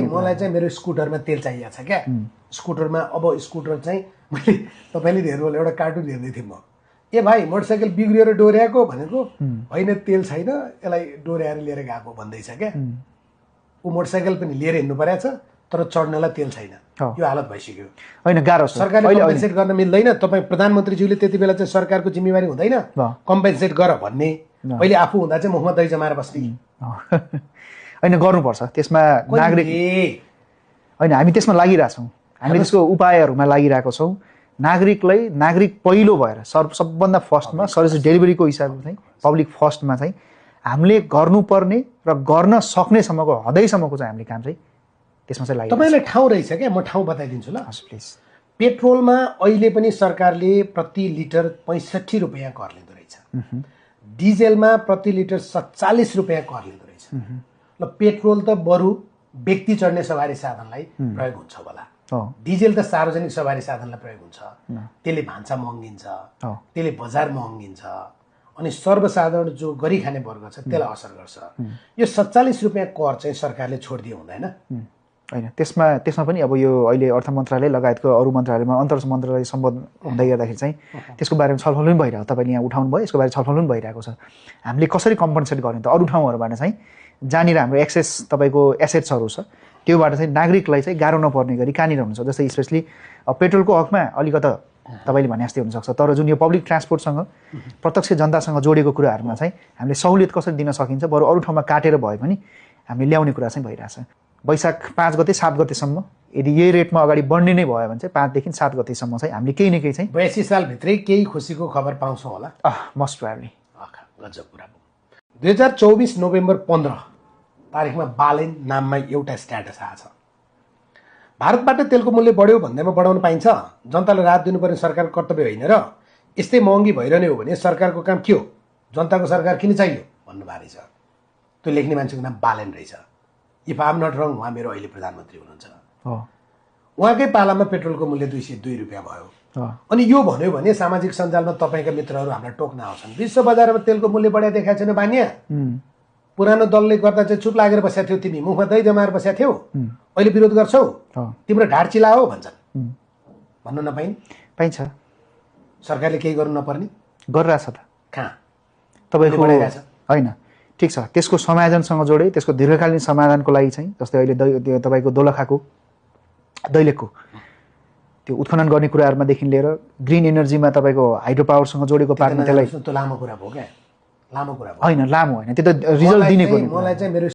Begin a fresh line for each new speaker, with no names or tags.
मलाई चाहिँ मेरो स्कुटरमा तेल चाहिएको छ क्या स्कुटरमा अब स्कुटर चाहिँ मैले तपाईँले हेर्नु एउटा कार्टुन हेर्दै थिएँ म ए भाइ मोटरसाइकल बिग्रियो र डोर्याएको भनेको होइन तेल छैन यसलाई डोर्याएर लिएर गएको भन्दैछ क्या ऊ मोटरसाइकल पनि लिएर हिँड्नु परेको छ तर चढ्नलाई तेल छैन यो हालत भइसक्यो
होइन गाह्रो छ
सरकारले कम्पेन्सेट गर्न मिल्दैन तपाईँ प्रधानमन्त्रीज्यूले त्यति बेला चाहिँ सरकारको जिम्मेवारी हुँदैन कम्पेन्सेट गर भन्ने अहिले आफू हुँदा चाहिँ मुखमा दही जमाएर बस्ने
होइन गर्नुपर्छ त्यसमा नागरिक होइन हामी त्यसमा लागिरहेछौँ हामी त्यसको उपायहरूमा लागिरहेको छौँ नागरिक पहिलो भएर सबभन्दा फर्स्टमा सर्भिस डेलिभरीको हिसाबले चाहिँ पब्लिक फर्स्टमा चाहिँ हामीले गर्नुपर्ने र गर्न सक्नेसम्मको हदैसम्मको चाहिँ हामीले काम चाहिँ त्यसमा चाहिँ लागि
तपाईँलाई ठाउँ रहेछ क्या म ठाउँ बताइदिन्छु ल
हजुर प्लिज
पेट्रोलमा अहिले पनि सरकारले प्रति लिटर 65 रुपियाँ कर लिँदो रहेछ डिजेलमा प्रति लिटर 47 रुपियाँ कर लिँदो रहेछ ल पेट्रोल त बरु व्यक्ति चढ्ने सवारी साधनलाई प्रयोग हुन्छ होला डिजेल त सार्वजनिक सवारी साधनलाई प्रयोग हुन्छ त्यसले भान्सा महँगिन्छ त्यसले बजार महँगिन्छ अनि सर्वसाधारण जो गरी खाने वर्ग छ त्यसलाई असर गर्छ यो 47 रुपियाँ कर चाहिँ सरकारले छोडिदियो हुँदैन
होइन त्यसमा पनि अब यो अहिले अर्थ मन्त्रालय लगायतको अरू मन्त्रालयमा अन्तर्राष्ट्रिय मन्त्रालय सम्बोधन हुँदै गर्दाखेरि चाहिँ त्यसको बारेमा छलफल पनि भइरहेको तपाईँले यहाँ उठाउनु भयो यसको बारे छलफल पनि भइरहेको छ हामीले कसरी कम्पन्सेट गर्ने त अरू ठाउँहरूबाट चाहिँ जहाँनिर हाम्रो एक्सेस तपाईँको एसेट्सहरू छ त्योबाट चाहिँ नागरिकलाई चाहिँ गाह्रो नपर्ने गरी कहाँनिर हुन्छ जस्तै स्पेसली पेट्रोलको हकमा अलिकता तपाईँले भने जस्तै हुनसक्छ तर जुन यो पब्लिक ट्रान्सपोर्टसँग प्रत्यक्ष जनतासँग जोडेको कुराहरूमा चाहिँ हामीले सहुलियत कसरी दिन सकिन्छ बरु अरू ठाउँमा काटेर भए पनि हामीले ल्याउने कुरा चाहिँ भइरहेछ वैशाख 5 गते 7 गतेसम्म यदि यही रेटमा अगाडि बढ्ने नै भयो भने चाहिँ 5 देखि 7 गतेसम्म चाहिँ हामीले केही न केही चाहिँ
82 सालभित्रै केही खुसीको खबर पाउँछौँ होला
मोस्ट प्रोबेबली
गजब कुरा 2024 नोभेम्बर 15 तारिखमा बालेन नाममा एउटा स्ट्याटस आएको छ भारतबाट तेलको मूल्य बढ्यो भन्दैमा बढाउन पाइन्छ जनताले राहत दिनुपर्ने सरकारको कर्तव्य होइन र यस्तै महँगी भइरहने हो भने सरकारको काम के हो जनताको सरकार किन चाहियो भन्नुभएको रहेछ त्यो लेख्ने मान्छेको नाम बालेन रहेछ इफ आम नट रङ उहाँ मेरो अहिले प्रधानमन्त्री हुनुहुन्छ उहाँकै पालामा पेट्रोलको मूल्य 202 रुपियाँ भयो अनि यो भन्यो भने सामाजिक सञ्जालमा तपाईँका मित्रहरू हामीलाई टोक्न आउँछन् विश्व बजारमा तेलको मूल्य बढाइ देखाएको छैन बानिया पुरानो दलले गर्दा चाहिँ चुप लागेर बसेको थियो तिमी मुखमा दही जमाएर बसेको थियौ अहिले विरोध गर्छौ तिम्रो ढाड चिला हो भन्छन् भन्नु नपाइन्
पाइन्छ
सरकारले केही गर्नु नपर्ने
गरिरहेछ त
कहाँ
तपाईँको होइन ठिक छ त्यसको समाधानसँग जोडे त्यसको दीर्घकालीन समाधानको लागि चाहिँ जस्तै अहिले तपाईँको दोलखाको दैलेखको त्यो उत्खनन गर्ने कुराहरूमादेखि लिएर ग्रिन एनर्जीमा तपाईँको हाइड्रो पावरसँग जोडेको पार्ने त्यसलाई
लामो कुरा भयो क्या लामो कुरा
होइन लामो होइन त्यो त रिजल्ट दिने पनि
मलाई चाहिँ मेरो